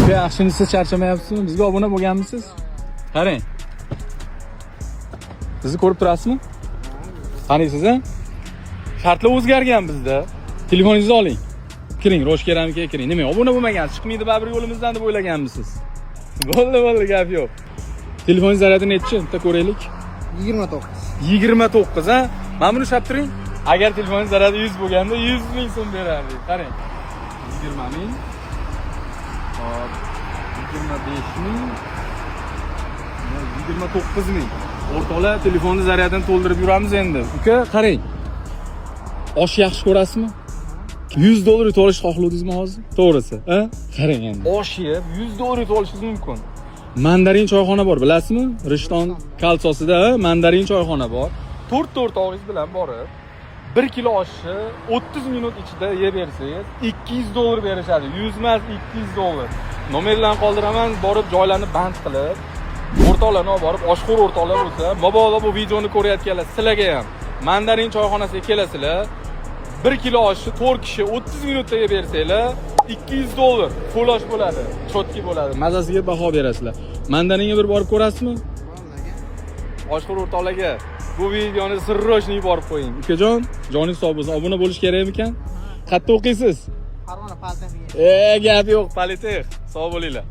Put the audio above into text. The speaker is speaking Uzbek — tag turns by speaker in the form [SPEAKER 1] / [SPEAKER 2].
[SPEAKER 1] Yaxshimisiz, charchamayapsizmi? Bizga obuna bo'lganmisiz? Qarang. Bizni ko'rib turasizmi? Taniysiz, a? Shartlar o'zgargan bizda. Telefoningizni oling. Kiring, Roshkeramga kiring. Nima, obuna bo'lmagan, chiqmaydi baribir yo'limizdan deb o'ylaganmisiz? Bo'ldi, bo'ldi, gap yo'q. Telefoningiz zaryadi nechi? Bitta ko'raylik.
[SPEAKER 2] 29.
[SPEAKER 1] 29, a? Mana buni ushlab turing. Agar telefoningiz zaryadi 100 bo'lganda 100 ming so'm berardik. Qarang. 20 ming. Hop. 25 ming. 29 ming. O'rtoqlar, telefonni zaryadini to'ldirib yuramiz endi. Uka, qarang. Osh yaxshi ko'rasizmi? 100 dollar yutib olishni xohladingizmi hozir? To'g'risi, a? Qarang endi. Osh yeb 100 dollar yutib olishingiz mumkin. Mandarin choyxona bor, bilasizmi? Rishton kolsosida mandarin choyxona bor. To'rtta o'rtog'ingiz bilan borib, 1 kilo oshni 30 minut ichida yeb bersangiz, 200 dollar berishadi. 100 emas, 200 dollar. Nomerlarni qoldiraman, borib joylarni band qilib, o'rtoqlarni olib borib, oshxo'r o'rtoqlar bo'lsa, mabodo bu videoni ko'rayotganlar, sizlarga ham mandarin choyxonasiga kelasizlar. 1 kilo oshni 4 kishi 30 minutda yeb bersanglar, 200 dollar full osh bo'ladi, чётки bo'ladi. Mazasiga baho berasizlar. Mandaringa bir borib ko'rasizmi? Oshxo'r o'rtoqlarga bu videoni срочно yuborib qo'ying. Ukajon, joningiz sog' bo'lsin. Obuna bo'lish kerakmikan? Qayerda o'qiysiz?
[SPEAKER 2] Farg'ona politexnika.
[SPEAKER 1] E, gap yo'q, politex. Sog' bo'linglar.